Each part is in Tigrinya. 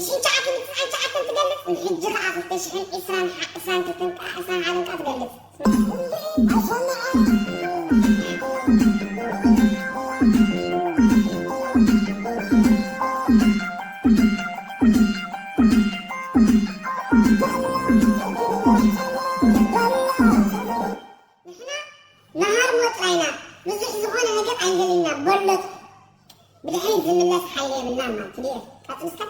ሽን ሸዓትን ትስዓን ሸዓትን ትገልጽ፣ ንሕጂ ከኣ ክልተ ሽሕን ዕስራን ሓ-፣ ዕስራን ክልተን ከኣ ዕስራን ሓደን ከኣ ትገልጽ። ንሕና ንሃርሞ ጥራይና፣ ብዙሕ ዝኾነ ነገር ኣይንደልይና፣ በለጡ። ብድሕሪት ዝምለስ ሓይሊ የብልናን ማለት እዩ። ቀጽል እስከ።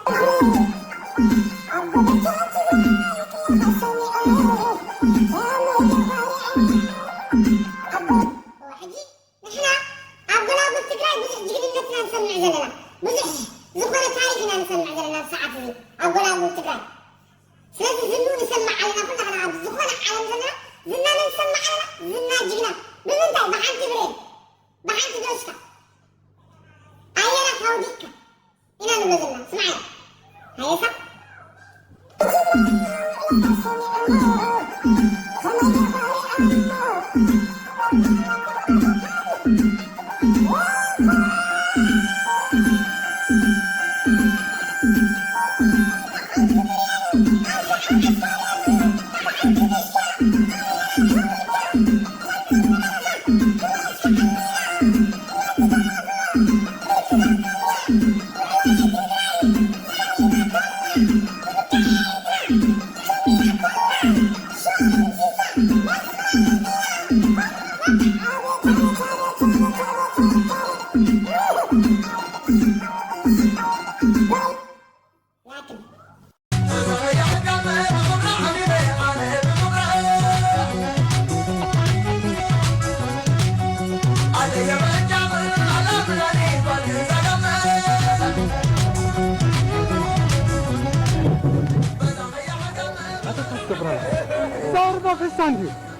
ሕጂ ንሕና ኣብ ጎላጉል ትግራይ ብዙሕ ጅግንነትና ንሰምዕ ዘለና። ብዙሕ ዝኾነ ታሪኽ ኢና ንሰምዕ ዘለና ኣብ ሰዓት እዚ ኣብ ጎላጉል ትግራይ። ስለዚ ዝንኡ ንሰምዕ ኣለና። ኩላትና ኣብ ዝኾነ ዓለም ዘለና ዝና ንሰምዕ ኣለና። ዝና ጅግና። ብምንታይ? ብሓንቲ ብሬን፣ ብሓንቲ ዶሽካ፣ ኣየራት ኣውዲቕካ ኢና ንብሎ ዘለና። ስምዓይ። ሃየሳ።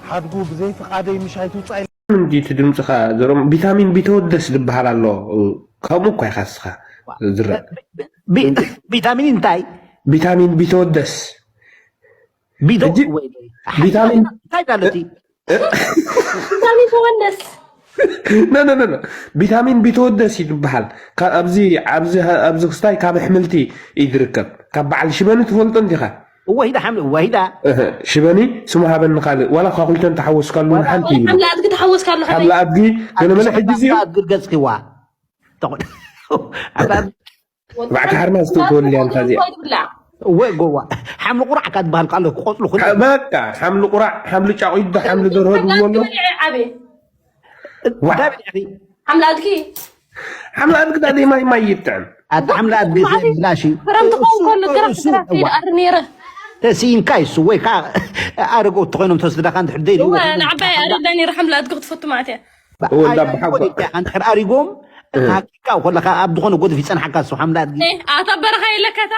ሓድጉ ብዘይ ፍቓደይ ምሽ ኣይትውጻእ። እንዲ እቲ ድምፅኻ ዘሮም ቪታሚን ቢተወደስ ዝበሃል ኣሎ። ከምኡ እኳ ኢኻ እስኻ ዝረአ። ቢ-፣ ቪታሚን እንታይ? ቪታሚን ቢተወደስ። ቢዶ ሕጂ ወይ ቪታሚን እንታይ ማለት እዩ? እ-፣ እ-፣ ቪታሚን ተወደስ። ኖ፣ ኖ፣ ኖ፣ ኖ። ቪታሚን ቢተወደስ እዩ ዝበሃል። ካብ ኣብዚ፣ ኣብዚ፣ ኣብዚ ክስታይ ካብ ኣሕምልቲ እዩ ዝርከብ። ካብ በዓል ሽበኒ ትፈልጦ እንዲኻ? እወ ሂዳ ሓምሊ፣ እወ ሂዳ። እህ፣ ሽበኒ ስሙ ሃበኒ ካልእ። ዋላ እኳ ክልተ እንተሓወስካሉ እውን ሓንቲ እዩ። ሓምሊ ኣድጊ ተሓወስካሉ ሓመይ። ሓምሊ ኣድጊ፣ ገለመለ ሕጂ እዚኦ። ኣድጊ ገጽኪዋ። ተኾ-፣ ኣታ ባዕካ ሓርማዝ ትውልያ እንታ እዚኣ። ወይ ጎዋ። ሓምሊ ቁራዕ እካ ትበሃል ካሎ ክቆጽሉ ኩሉ። ሓ-፣ በቃ፣ ሓምሊ ቁራዕ፣ ሓምሊ ጫቑ ይዶ፣ ሓምሊ ደርሆ ድብሎ ኣሎ። ዓቢ። ዋ። እንታይ በሊዕኺ? ሓምሊ ኣድጊ። ሓምሊ ኣድጊ ዳኣ ማይ ማይ ይጥዕም። ኣታ ሓምሊ ኣድጊ ማለት እዩ። ብላሽ እዩ። ክረምቲ ክኸውን ከሎ እሱ፣ ግራት እሱ፣ ግራት እዋ። ይደኣር ነይረ። ተሲኢንካ እሱ ወይ ከዓ ኣረገውቲ ኮይኖም ተወስድኻ እንድሕር ደይልዎ እወ፣ ኮይኖም ንዓባይ ኣረዳ ነይረ ሓምሊ ኣድጊ ክትፈቱ ማለት እያ። እወ፣ እንዳ ኣይ፣ ኣቦሓጎ። ወዲካ እንድሕር ኣሪጎም፣ እህ። ሃኪካ ከለኻ ኣብ ዝኾነ ጎድፍ ይጸንሓካ እሱ ሓምሊ ኣድጊ። ኤ፣ ኣታ በረኻ የለካታ።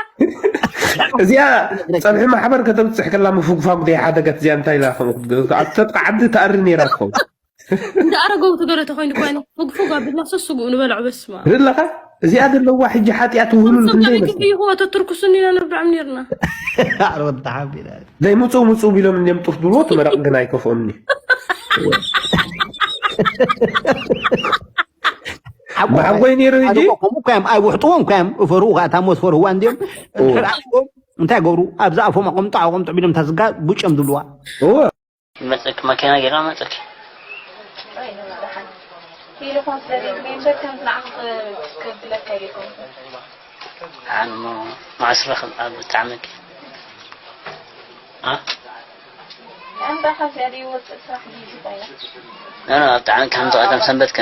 እዚኣ ጸብሒ ማሕበር ከተብጽሕ ከላ ምፍግፋግ ደይ ሓደገት እዚኣ እንታይ ኢላ ከምኡ ክትገ-፣ ኣብ ተጥቃ ዓዲ ትኣሪ ነይራ ትኸውን። እንዳ ኣረገው ትገለ ተኾይኑ እኳ ፍግፉግ ኣቢልና ሰስጉ ንበልዖ በስማ። ርለኻ እዚኣ ዘለዋ ሕጂ ሓጢኣት ውህሉል ሰብ ክንደይ ጋር ይመስል? ይኹ ተትርኩሱኒ ኢና ንብልዖም ነይርና። ኣረ ወዲ ሓቢና። ዘይምፁ ምፁ ቢሎም እንዲም ጡፍ ድልዎ ትመረቕ ግን ኣይከፍኦምኒ። ሓጎ መሓጎይ ነይሩ ሕጂ? ኣረገው ከምኡ እኳ እዮም ኣይውሕጥዎም እኳ እዮም እፈርዉ ከዓ እታ ሞት ፈርህዋ እንዲዮም። እዎ። እንድሕር ኣረጎም እንታይ ገብሩ? ኣብዛ ኣፎም ኣቆምጦ ኣቆምጦ ቢሎም እታ ስጋ ቡጭ እዮም ዝብልዋ። እዎ። ይመጸኪ፣ ማኪና ጌርና መጸኪ። ኢልኩም ስለ ዘይትገኝ እምበር ከምዚ ንዓኹም ከ-፣ ከብለካ ኢልኩም። ኣነ እሞ መዓስ ረኽብ ኣብ ብጣዕሚ ኪ-፣ ኣ? ኣንታ ካብ ዚኣዲ ይወጽእ ስራሕ ድዩ ዝኾነ? ኖ፣ ኖ፣ ኣብ ብጣዕሚ ከም ዝቐደም ሰንበት ከ?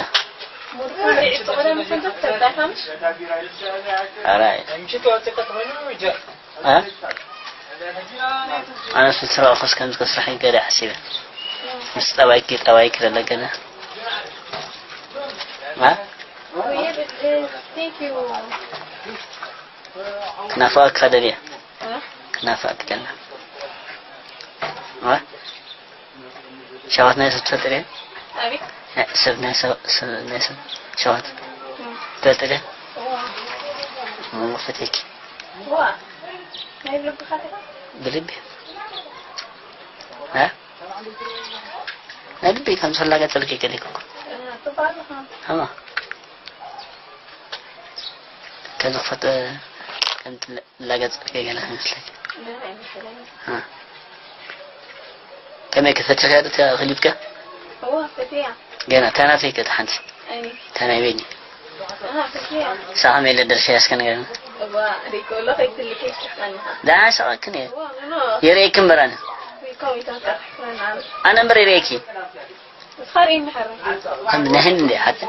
ሙድ ኩሉ ዒጽ ቀደም ሰንበት ተብላካ ምሽ? ኣራይ። እ? ኣነስ ዝረኣኹስ ከምዚ ክስራሕ እዩ ገለ ሓሲበ። ምስ ጠባይኪ፣ ጠባይኪ ለለ ገለ። እ? ክናፍቐኪ ከደልየ። ክናፍቐኪ ከላ። እ? ሸዋት ናይ ሰብ ትፈልጢ ድየ? ኣቤት። ናይ ሰብ፣ ናይ ሰብ፣ ሰብ፣ ናይ ሰብ ሸዋት እም። ትፈልጢ ድየ? እዋ። እሞ ፈትየኪ። እዋ። ናይ ልብኻ ዲኻ? ብልቢ። እ? ናይ ልቢ ከም ዝፈላገ ጥልቂ ገሊኩ እኮ። እ፣ ጽቡቕ ኣለኻ። ኣማ። ከዚ ክፈጥ-፣ ላገጽ ገና ይመስለኝ። ከመይ ከፈትያ ዶ ክሊፕከ? ገና ታናተይ ከት ሓንቲ ታናይ ቤኒ ሳኻ ሜለ ደርሰ ያስከ ነገር ዳና ሰቐክን እየ የርእየክን በራን ኣነ እምበር የርእየኪ ንሕን እንደ ሓተ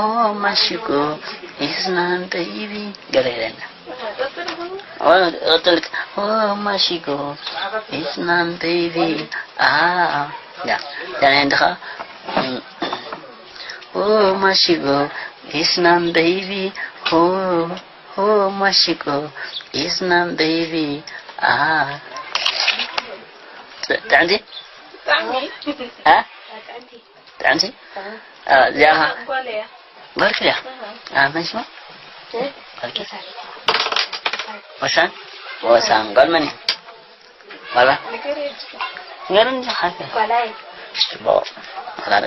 ኦ ማሽጎ ይስናን ጠይቢ ገለ ገለና ቀጥልክ ኦ ማሽጎ ይስናን ጠይቢ ያ ዳና እንድኻ ኦ ማሽጎ ይስናን ጠይቢ ሆ ሆ ማሽጎ ይስናን ጠይቢ ኣ ጥዕምቲ ጥዕምቲ እዚኣ ጓልክ ድያ መሽማ ጓልኪ ወሳን ወሳን ጓል መን ጓላ ንገር እንጂ ሓፈ ጓላ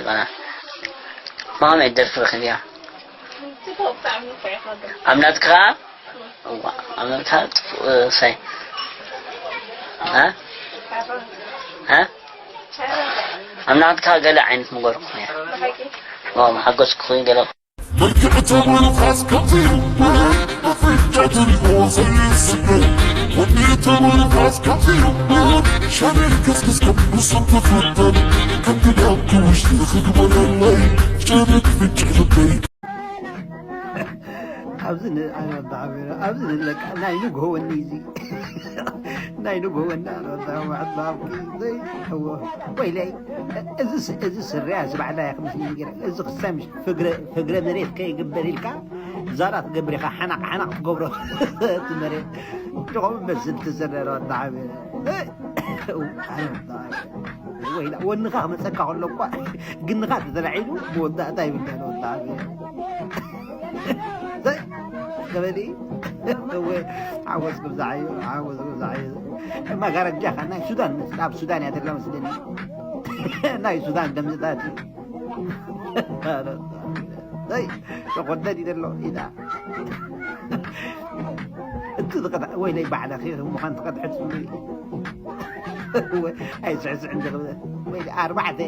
ጓላ ማመይ ደርፊ ረኺብያ ኣብ ናትካ ኣብ ናትካ ጥፉእ ሳይ ኣብ ናትካ ገለ ዓይነት ምገርኩ መሓገዝኩ ገለ መልክዕ ተመልኻስ ከምዚዩ ፍጫ ትሪኦ ዘይስገ ወዲ ተመልኻስ ከምዚዩ ሸሪር ከስክስ ከም ንሱም ትፍተን ከም ግዳም ክውሽቲ ክግበረለይ ጨርቅ ፍጭ ልበይ ኣብዚ ኣብዚ ንለቃ ናይ ንግሆ ወኒ እዚ ናይ ንግሆ ወኒ ኣረዳ ማዕላ ዘይሕዎ ወይለይ እዚ እዚ ስርያ እዚ ባዕላ ይኽምስ ይንገር እዚ ክሳምሽ ፍግረ ፍግረ መሬት ከይግበር ኢልካ ዛራ ትገብር ኢኻ ሓናቕ ሓናቕ ትገብሮ እቲ መሬት ጭቆም መስል ትዝረረ ወዲ ሓቢረ ወይላ ወንኻ ክመፀካ ከሎ እኳ ግንኻ ተተላዒሉ መወዳእታ ይብልካ ወዲ ሓቢረ ገበሊ ሓጎስ ክብዛዓዩ ሓጎስ ክብዛዓዩ መጋረጃ ኸ ናይ ሱዳን መስል ኣብ ሱዳን እያ ተላ መስለኒ ናይ ሱዳን ደምዝታት ተቆደድ ይደሎ ኢዳ እቲ ዝቐድሐ ወይ ለይ ባዕለኺ ምዃን ትቐድሐ ጽቡቕ እዩ። ወይ ኣይስዕስዕ እንጂ ክብለ ወይ ኣርባዕተ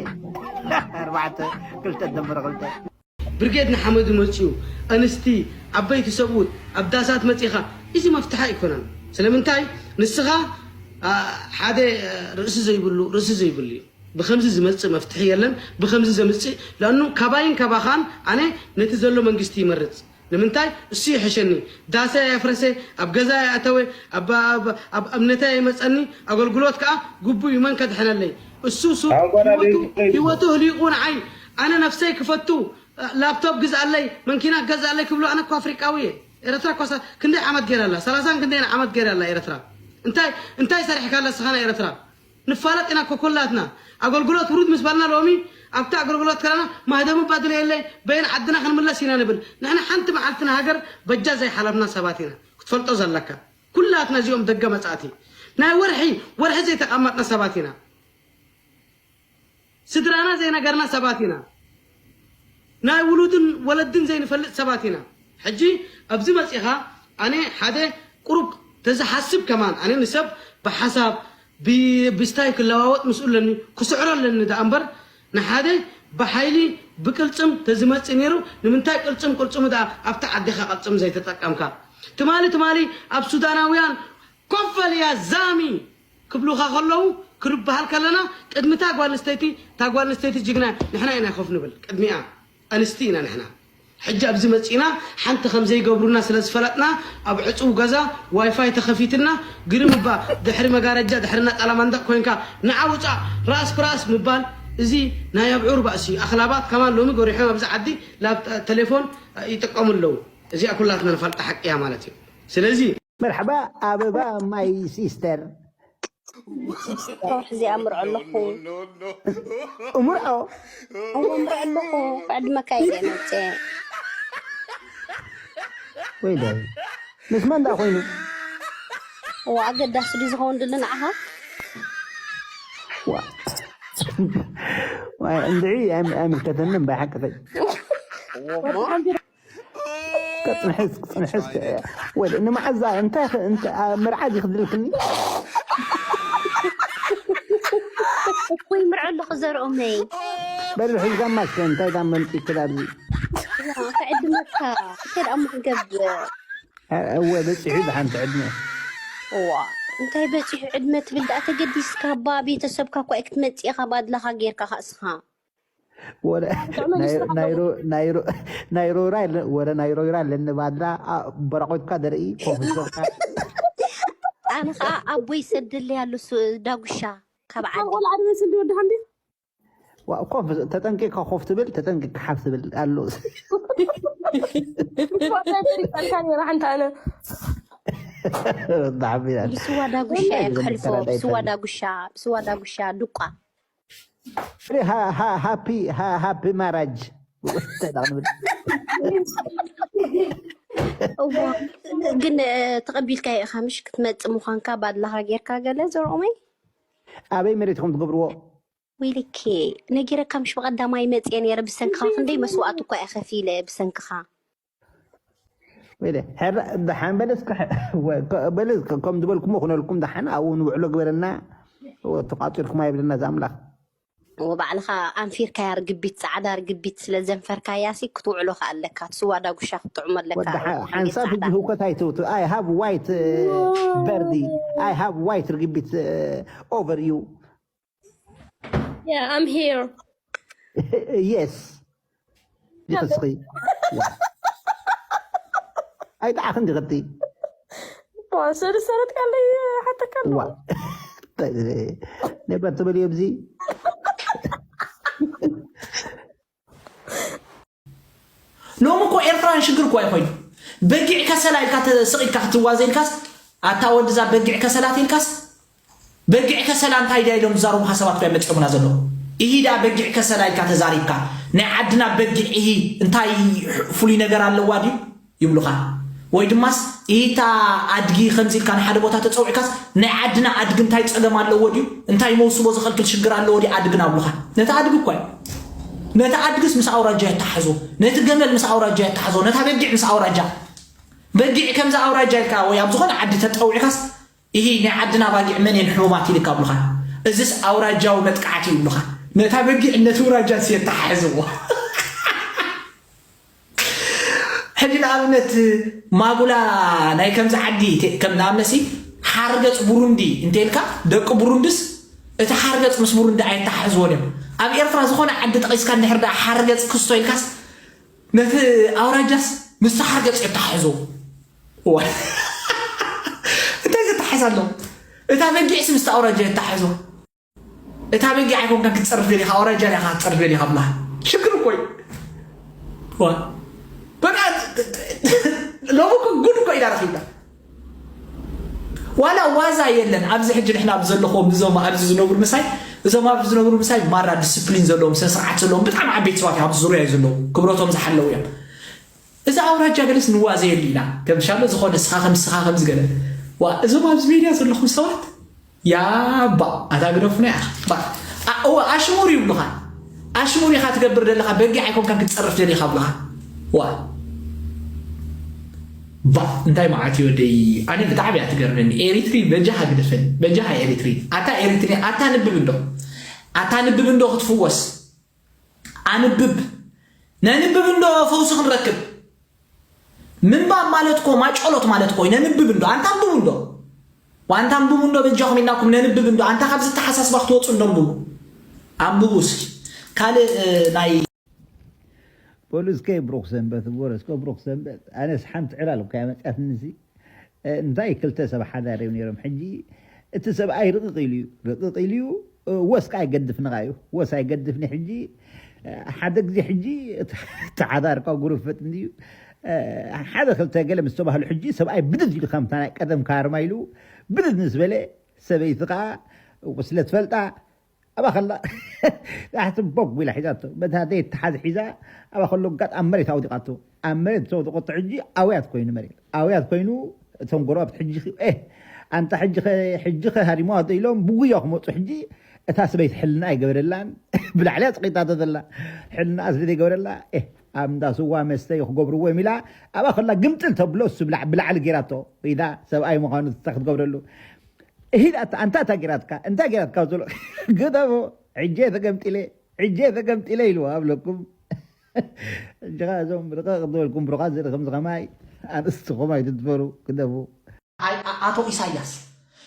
ኣርባዕተ ክልተ ደምር ክልተ ብርጌድ ንሓመዱ መፅኡ ኣንስቲ ዓበይቲ ሰብኡት ኣብ ዳሳት መፂኻ እዚ መፍትሓ ኣይኮነን። ስለምንታይ ንስኻ ሓደ ርእሲ ዘይብሉ ርእሲ ዘይብሉ እዩ። ብኸምዚ ዝመጽእ መፍትሒ የለን። ብኸምዚ ዘምጽእ ለኣኑ ካባይን ካባኻን ኣነ ነቲ ዘሎ መንግስቲ ይመርጽ። ንምንታይ እሱ ይሕሸኒ ዳሰ ኣየፍረሰ ኣብ ገዛ ኣየኣተወ ኣብ እምነተ ኣይመጸኒ ኣገልግሎት ከኣ ግቡ እዩ መን ከድሕነለይ እሱ ሱ ህይወቱ ህሊቁ ንዓይ ኣነ ነፍሰይ ክፈቱ ላፕቶፕ ግዝኣለይ መንኪና ገዝኣለይ ክብሎ ኣነ እኮ ኣፍሪቃዊ እየ ኤረትራ እኳ ክንደይ ዓመት ገይራ ኣላ ሰላሳን ክንደይን ዓመት ገይራ ኣላ ኤረትራ እንታይ እንታይ ሰሪሕካ ኣላ ስኻ ናይ ኤረትራ ንፋለጥ ኢና እኮ ኩላትና ኣገልግሎት ውሩድ ምስ በልና ሎሚ ኣብቲ ኣገልግሎት ከለና ማህደሙ ባድለ የለይ በየን ዓድና ክንምለስ ኢና ንብል ንሕና ሓንቲ መዓልቲ ንሃገር በጃ ዘይሓለፍና ሰባት ኢና ክትፈልጦ ዘለካ ኩላትና እዚኦም ደገ መጻእቲ ናይ ወርሒ ወርሒ ዘይተቐመጥና ሰባት ኢና ስድራና ዘይነገርና ሰባት ኢና ናይ ውሉድን ወለድን ዘይንፈልጥ ሰባት ኢና ሕጂ ኣብዚ መጺኻ ኣነ ሓደ ቁሩብ ተዝሓስብ ከማን ኣነ ንሰብ ብሓሳብ ብስታይ ክለዋወጥ ምስኡ ኣለኒ ክስዕሮ ኣለኒ ደኣ እምበር ንሓደ ብሓይሊ ብቅልፅም ተዝመፅእ ነይሩ ንምንታይ ቅልፅም ቅልፅሙ ደኣ ኣብታ ዓዴኻ ቅልፅም ዘይተጠቀምካ ትማሊ ትማሊ ኣብ ሱዳናውያን ኮፈል እያ ዛሚ ክብሉኻ ከለዉ ክንበሃል ከለና ቅድሚ እታ ጓል ኣንስተይቲ እታ ጓል ኣንስተይቲ ጅግና ንሕና ኢና ኮፍ ንብል ቅድሚኣ ኣንስቲ ኢና ንሕና ሕጂ ኣብዚ መጺና ሓንቲ ከም ዘይገብሩና ስለ ዝፈለጥና ኣብ ዕጹው ገዛ ዋይፋይ ተኸፊትልና ግርም እባ ድሕሪ መጋረጃ ድሕሪ ነጠላ መንደቕ ኮይንካ ንዓ ውጻእ ራስ ብራስ ምባል እዚ ናይ ኣብዑር ባእሲ እዩ ኣኽላባት ከማን ሎሚ ጎሪሖም ኣብዚ ዓዲ ላብ ተሌፎን ይጥቀሙ ኣለዉ እዚኣ ኩላትና ንፈልጣ ሓቂ እያ ማለት እዩ ስለዚ መርሓባ ኣበባ my sister እዚኣ ምርዖ ኣለኹ እምርዖ እዎ ምርዖ ኣለኹ ክዕድመካ ኢለ መፀ ወይለይ ምስ መን ደኣ ኮይኑ እዎ ኣገዳሲ ድዩ ዝኸውን ድሊ ንዓኻ እንድዒ ኣይምልከተንን ባይ ሓቅኸይ ክጽንሕስ ክጽንሕስ ወይ ንመዓዛ እንታይ ኽ- እንተ- ኣ- መርዓ ዲኺ ድልክኒ ወይ ምርዖ ኣለኹ ዘርኦመይ። በል ሒዝካ ማስከ እንታይ ዳ መምጺ ክላብ ክዕድመካ እንታይ ደኣ ምክገብር? እወ በጺሑ ብሓንቲ ዕድመ ዋ እንታይ በፂሑ ዕድመ ትብል ደኣ ተገዲስካ ባ ቤተሰብካ እኳ ክትመፅእ ኢኻ ባድላኻ ጌርካ ካስኻ ወረ ናይ ሮራ ወረ ናይ ሮራ ኣለኒ ባድላ በራቆትካ ደርኢ ኮፍካ ኣነ ከዓ ኣቦይ ሰደለይ ኣሎ ዳጉሻ ካብ ዓዲ ቆልዓ ድመስል ወዲ ሓንዲ ኮፍ ተጠንቂቅካ ኮፍ ትብል ተጠንቂቅካ ሓፍ ትብል ኣሎ ሪቀልካ ነራ ሓንቲ ኣነ ዳዕቢና ብስዋ ዳጉሻ እየ ክሕልፎ ብስዋ ዳጉሻ ብስዋ ዳጉሻ ዱቋ ሃፒ ማራጅ እዎ ግን ተቐቢልካ ኢኻ ምሽ ክትመፅእ ምዃንካ ባድላኻ ጌርካ ገለ ዘርኦመይ ኣበይ መሬትኩም ትገብርዎ ወይልኬ ነጊረካ ምሽ ብቐዳማይ መፅየ ነይረ ብሰንክኻ ክንደይ መስዋእቲ እኳ እየ ከፊለ ብሰንክኻ ወይለ ሕራ ደሓን በለስ ከ- ወ- ከ- በለስ ከ- ከም ዝበልኩሞ ኩነልኩም ደሓን ኣብኡ ንውዕሎ ግበረና ተቋፂርኩም ኣይብለና እዚ ኣምላኽ ወባዕልኻ ኣንፊርካያ ርግቢት ፃዕዳ ርግቢት ስለ ዘንፈርካያ ሲ ክትውዕሎ ከኣለካ ትስዋ ዳጉሻ ክትጥዕሞ ኣለካ ወዲ ሓ- ሓንሳብ ህጂ ህውከት ኣይትውቱ I have white በርዲ I have white ርግቢት over you Yeah, I'm here. Yes ንኽስኺ ኣይጣዕኽን ዲኽቲ ሰለሰረት ካለይ ሓተካ ዋ ነበር ትብል ኣብዚ ሎም እኮ ኤርትራን ሽግር እኮ ኣይኮይኑ በጊዕ ከሰላ ኢልካ ተስቕ ኢልካ ክትዋዘ ኢልካስ ኣታ ወድዛ በጊዕ ከሰላት ኢልካስ በጊዕ ከሰላ እንታይ ድያ ኢሎም ዝዛረቡካ ሰባት እኮ መፂኦምና ዘለዉ ኢሂዳ በጊዕ ከሰላ ኢልካ ተዛሪብካ ናይ ዓድና በጊዕ ኢሂ እንታይ ፍሉይ ነገር ኣለዋ ድዩ ይብሉኻ ወይ ድማስ ኢታ ኣድጊ ከምዚ ኢልካ ንሓደ ቦታ ተፀውዕካስ ናይ ዓድና ኣድጊ እንታይ ፀገም ኣለዎ ድዩ እንታይ መውስቦ ዝኸልክል ሽግር ኣለዎ ድዩ ኣድግና ኣብሉኻ ነቲ ኣድጊ እኳ እዩ ነቲ ኣድግስ ምስ ኣውራጃ የተሓዞ ነቲ ገመል ምስ ኣውራጃ የተሓዞ ነታ በጊዕ ምስ ኣውራጃ በጊዕ ከምዚ ኣውራጃ ኢልካ ወይ ኣብ ዝኾነ ዓዲ ተጠውዕካስ ኢሂ ናይ ዓድና ባጊዕ መን እየን ሕሙማት ኢልካ ኣብሉኻ እዚስ ኣውራጃዊ መጥቃዕቲ ይብሉኻ ነታ በጊዕ ነቲ ውራጃስ የተሓሕዝዎ ሕጂ ንኣብነት ማጉላ ናይ ከምዚ ዓዲ ከም ንኣብነት ሓርገፅ ቡሩንዲ እንተልካ ደቂ ቡሩንድስ እቲ ሓርገፅ ምስ ቡሩንዲ ኣይተሓሕዝዎን እዮም ኣብ ኤርትራ ዝኾነ ዓዲ ጠቂስካ እንድሕር ዳ ሓርገፅ ክስቶ ኢልካስ ነቲ ኣውራጃስ ምስቲ ሓርገፅ የተሓሕዝዎ እንታይ ዘተሓሕዝ ኣሎ እታ በጊዕስ ምስቲ ኣውራጃ የተሓሕዝዎ እታ በጊዕ ኣይኮንካን ክትፀርፍ ደሊኻ ኣውራጃ ዲኻ ክትፀርፍ ደሊኻ ብላ ሽግር እኮ እዩ በቃ ሎሚ እኮ ጉድ እኮ ኢና ረኺብና ዋላ ዋዛ የለን ኣብዚ ሕጂ ንሕና ኣብ ዘለኹዎም እዞም ኣብዚ ዝነብሩ ምሳይ እዞም ኣብዚ ዝነብሩ ምሳይ ማራ ዲስፕሊን ዘለዎም ስነ ስርዓት ዘለዎም ብጣዕሚ ዓበይቲ ሰባት እዮም ኣብዚ ዙርያ እዩ ዘለዉ ክብረቶም ዝሓለዉ እዮም እዛ ኣውራጃ ገለስ ንዋዘየሉ ኢና ከምሻሎ ዝኾነ ስኻ ከም ስኻ ከም ዝገለ ዋ እዞም ኣብዚ ሜድያ ዘለኹም ሰባት ያባ ኣታ ግደፉና ኢኻ ባ ኣ- እወ ኣሽሙር ይብሉኻ ኣሽሙር ኢኻ ትገብር ዘለኻ በጊዕ ኣይኮንካን ክትፀርፍ ደሊኻ ብሉኻ ዋ ባ እንታይ መዓት እዩ ወደይ ኣነ ብጣዕሚ እያ ትገርመኒ ኤሪትሪ በጃኻ ግደፈኒ በጃኻ ኤሪትሪ ኣታ ኤሪትሪ ኣታ ንብብ እንዶ ኣታ ንብብ እንዶ ክትፍወስ ኣንብብ ነንብብ እንዶ ፈውሲ ክንረክብ ምንባብ ማለት እኮ ማጨሎት ማለት እኮ ነንብብ እንዶ ኣንታ ኣንብቡ እንዶ ዋንታ ኣንብቡ እንዶ በጃኹም ኢልናኩም ነንብብ እንዶ ኣንታ ካብ ዝተሓሳስባ ክትወፁ እንዶ ኣንብቡ ኣንብቡ እስኪ ካልእ ናይ ፖሊስከ ብሩክ ሰንበት ጎረስከ ብሩክ ሰንበት ኣነስ ሓንቲ ዕላል እኮ ያመፅያትንሲ እንታይ ክልተ ሰብ ሓዳር እዮም ነይሮም ሕጂ እቲ ሰብኣይ ርቕቕ ኢሉ እዩ ርቕቕ ኢሉ እዩ ወስ ከዓ ይገድፍንኻ እዩ ወስ ኣይገድፍኒ ሕጂ ሓደ ግዜ ሕጂ ተሓዳርካ ጉርፍጥ እንድዩ ሓደ ክልተ ገለ ምስ ተባህሉ ሕጂ ሰብኣይ ብድድ ኢሉ ከምታ ናይ ቀደም ካርማ ኢሉ ብድድ ምስ በለ ሰበይቲ ከዓ ስለ ትፈልጣ ኣብኣ ከላ ዳሕቲ ቦግ ኢላ ሒዛቶ በታ ዘይተሓዝ ሒዛ ኣብኣ ከሎ ጋጥ ኣብ መሬት ኣውዲቓቶ ኣብ መሬት ምስ ኣውደቐቶ ሕጂ ኣውያት ኮይኑ መሬት ኣውያት ኮይኑ እቶም ጎረባብቲ ሕጂ እ ኣንታ ሕጂ ኸ ሕጂ ኸ ሃሪሞ ኣዶ ኢሎም ብጉያ ክመፁ ሕጂ እታ ሰበይቲ ሕልና ኣይገበረላን ብላዕሊ ኣፅቂጣቶ ዘላ ሕልና ስለ ዘይገበረላ እ ኣብ እንዳ ስዋ መስተ ክገብርዎ እዮም ኢላ ኣብኣ ከላ ግምጥል ተብሎ እሱ ብላዕ- ብላዕሊ ጌራቶ ኢዳ ሰብኣይ ምዃኑ እታ ክትገብረሉ ኢዳ ኣንታ እታ ጌራትካ እንታይ ጌራትካ ዘሎ ግደፎ ሕጄ ተገምጢለ ሕጄ ተገምጢለ ኢልዋ ኣብለኩም እንጅኻ እዞም ርቐቕ ዝበልኩም ብሩኻት ዘርኢ ከምዚ ከማይ ኣንስትኹም ኣይትድፈሩ ግደፉ ኣይ- ኣ- ኣቶ ኢሳያስ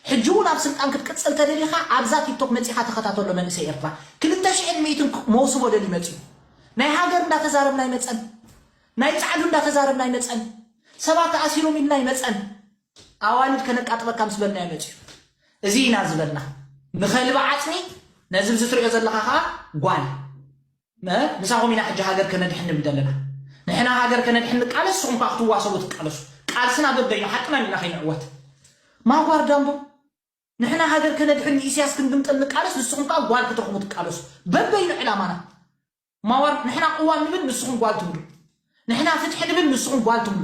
ሕጂ እውን ኣብ ስልጣን ክትቅፅል ተደሊኻ ኣብዛ ቲክቶክ መፂኻ ተኸታተሎ መንእሰይ ኤርትራ ክልተ ሽሕን ሚእትን መውስቦ ደልዩ መፅዩ ናይ ሃገር እንዳተዛረብና ኣይመፀን ናይ ፃዕዱ እንዳተዛረብና ኣይመፀን ሰባት ተኣሲሮም ኢልና ኣይመፀን ኣዋልድ ከነቃጥበካ ምስ በልና እዩ መፅዩ እዚ ኢና ዝበልና ንኸልቢ ዓፅሚ ነዚ ብዚ ትሪኦ ዘለኻ ከዓ ጓል ምሳኹም ኢና ሕጂ ሃገር ከነድሕን ንብል ዘለና ንሕና ሃገር ከነድሕን ንቃለስ ንስኹም ከዓ ክትዋሰቡ ትቃለሱ ቃልስና በበይኑ ሓቅና ኢና ከይንዕወት ማዋር ዳምቦ ንሕና ሃገር ከነድሕን ንኢስያስ ክንግምጥል ንቃለስ ንስኹም ከዓ ጓል ክትረኽቡ ትቃለሱ በበይኑ ዕላማና ማዋር ንሕና ቅዋም ንብል ንስኹም ጓል ትብሉ ንሕና ፍትሒ ንብል ንስኹም ጓል ትብሉ